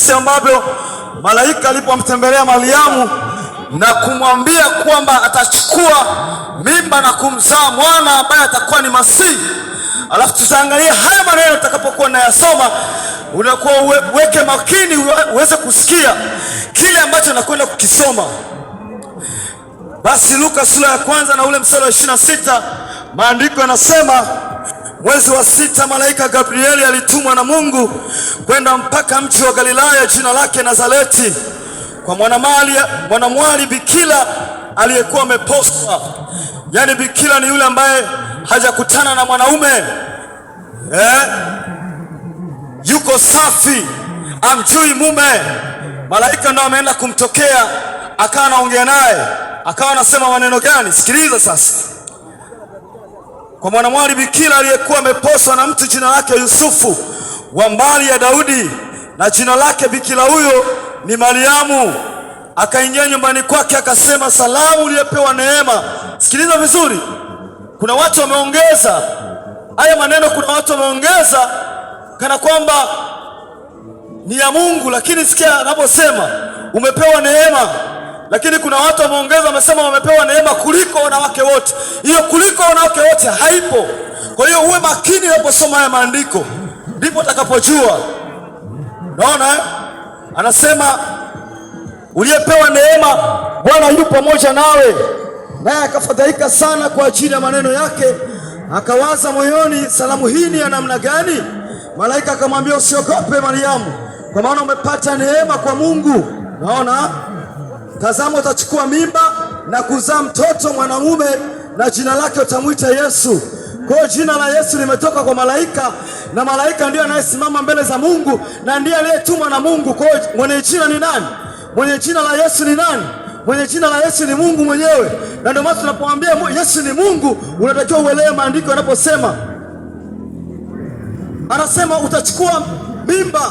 jinsi ambavyo malaika alipomtembelea Mariamu na kumwambia kwamba atachukua mimba na kumzaa mwana ambaye atakuwa ni Masihi. Alafu tutaangalia haya maneno tutakapokuwa nayasoma, unakuwa uweke makini uweze kusikia kile ambacho nakwenda kukisoma. Basi Luka sura ya kwanza na ule mstari wa 26, maandiko yanasema, mwezi wa sita malaika Gabrieli alitumwa na Mungu kwenda mpaka mji wa Galilaya, jina lake Nazareti, kwa mwanamwali bikira aliyekuwa ameposwa. Yaani bikira ni yule ambaye hajakutana na mwanaume, yuko safi, amjui mume. Malaika ndo ameenda kumtokea, akawa anaongea naye, akawa anasema maneno gani? Sikiliza sasa. Kwa mwanamwali bikira aliyekuwa ameposwa na mtu jina lake Yusufu wa mbali ya Daudi, na jina lake bikira huyo ni Mariamu. Akaingia nyumbani kwake akasema, salamu uliyepewa neema. Sikiliza vizuri, kuna watu wameongeza haya maneno, kuna watu wameongeza kana kwamba ni ya Mungu, lakini sikia anaposema umepewa neema, lakini kuna watu wameongeza, wamesema wamepewa neema kuliko wanawake wote. Hiyo kuliko wanawake wote haipo. Kwa hiyo uwe makini unaposoma haya maandiko, ndipo utakapojua. Unaona eh? Anasema uliyepewa neema, Bwana yu pamoja nawe. Naye akafadhaika sana kwa ajili ya maneno yake, akawaza moyoni, salamu hii ni ya namna gani? Malaika akamwambia, usiogope Mariamu, kwa maana umepata neema kwa Mungu. Naona, tazama, utachukua mimba na kuzaa mtoto mwanamume, na jina lake utamwita Yesu. Kwa hiyo jina la Yesu limetoka kwa malaika, na malaika ndiye anayesimama mbele za Mungu na ndiye aliyetumwa na Mungu. Kwa hiyo mwenye jina ni nani? Mwenye jina la Yesu ni nani? Mwenye jina la Yesu ni Mungu mwenyewe. Na ndio maana tunapoambia Yesu ni Mungu, unatakiwa uelewe maandiko yanaposema. Anasema utachukua mimba,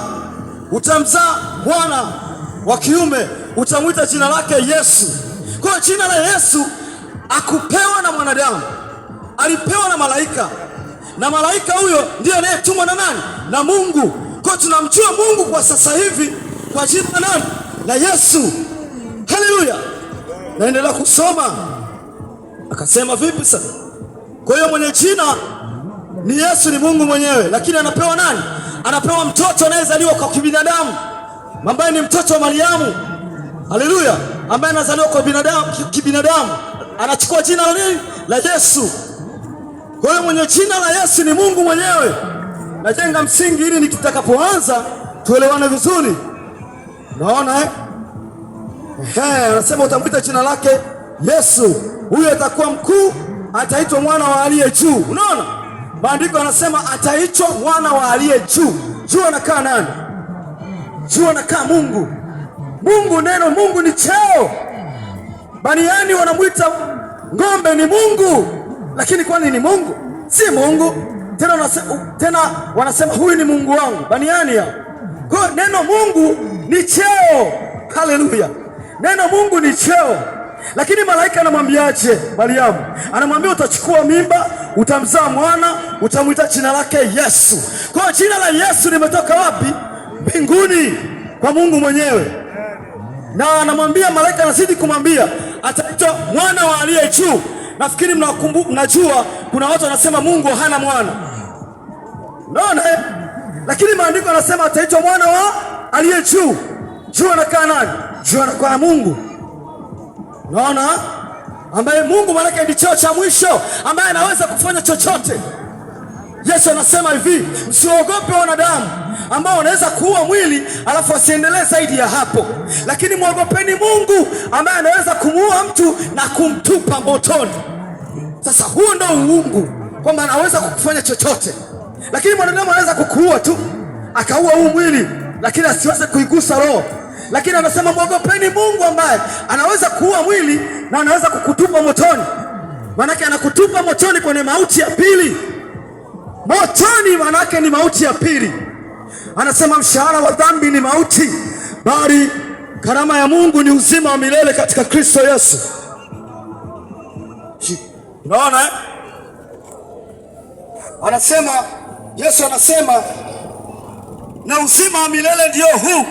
utamzaa mwana wa kiume, utamwita jina lake Yesu. Kwa hiyo jina la Yesu akupewa na mwanadamu, alipewa na malaika, na malaika huyo ndiye anayetumwa na nani? Na Mungu. Kwa hiyo tunamjua Mungu kwa sasa hivi kwa jina la nani? La Yesu. Haleluya! Naendelea kusoma, akasema vipi sasa? Kwa hiyo mwenye jina ni Yesu, ni Mungu mwenyewe, lakini anapewa nani? Anapewa mtoto anayezaliwa kwa kibinadamu, ambaye ni mtoto wa Mariamu. Haleluya, ambaye anazaliwa kwa binadamu, kibinadamu, anachukua jina la nini? La Yesu. Kwa hiyo mwenye jina la Yesu ni Mungu mwenyewe. Najenga msingi ili nikitakapoanza tuelewane vizuri. Naona eh? Ehe, anasema utamwita jina lake Yesu, huyo atakuwa mkuu, ataitwa mwana wa aliye juu. Unaona, maandiko anasema ataitwa mwana wa aliye juu. Juu anakaa nani? Juu anakaa Mungu. Mungu, neno Mungu ni cheo. Baniani wanamwita ng'ombe ni Mungu, lakini kwani ni Mungu? Si Mungu. Tena wanasema huyu ni Mungu wangu, baniani hao. Kwa neno Mungu ni cheo. Haleluya! Neno Mungu ni cheo, lakini malaika anamwambiaje Mariamu? Anamwambia utachukua mimba, utamzaa mwana, utamwita jina lake Yesu. Kwa hiyo jina la Yesu limetoka wapi? Mbinguni, kwa Mungu mwenyewe. Na anamwambia malaika, anazidi kumwambia ataitwa mwana wa aliye juu. Nafikiri mnajua kuna watu wanasema Mungu hana mwana, unaona eh? Lakini maandiko anasema ataitwa mwana wa aliye juu. Juu anakaa nani? Juu anakaa Mungu. Unaona, ambaye Mungu maanake ni cheo cha mwisho, ambaye anaweza kufanya chochote. Yesu anasema hivi, msiogope wanadamu ambao wanaweza kuua mwili alafu wasiendelee zaidi ya hapo, lakini mwogopeni Mungu ambaye anaweza kumuua mtu na kumtupa motoni. Sasa huo ndo uungu, kwamba anaweza kukufanya chochote, lakini mwanadamu anaweza kukuua tu akaua huu mwili, lakini asiweze kuigusa roho. Lakini anasema mwogopeni Mungu ambaye anaweza kuua mwili na anaweza kukutupa motoni. Maanake anakutupa motoni kwenye mauti ya pili. Motoni maanake ni mauti ya pili. Anasema mshahara wa dhambi ni mauti, bali karama ya Mungu ni uzima wa milele katika Kristo Yesu. Unaona eh? Anasema Yesu anasema na uzima wa milele ndio huu,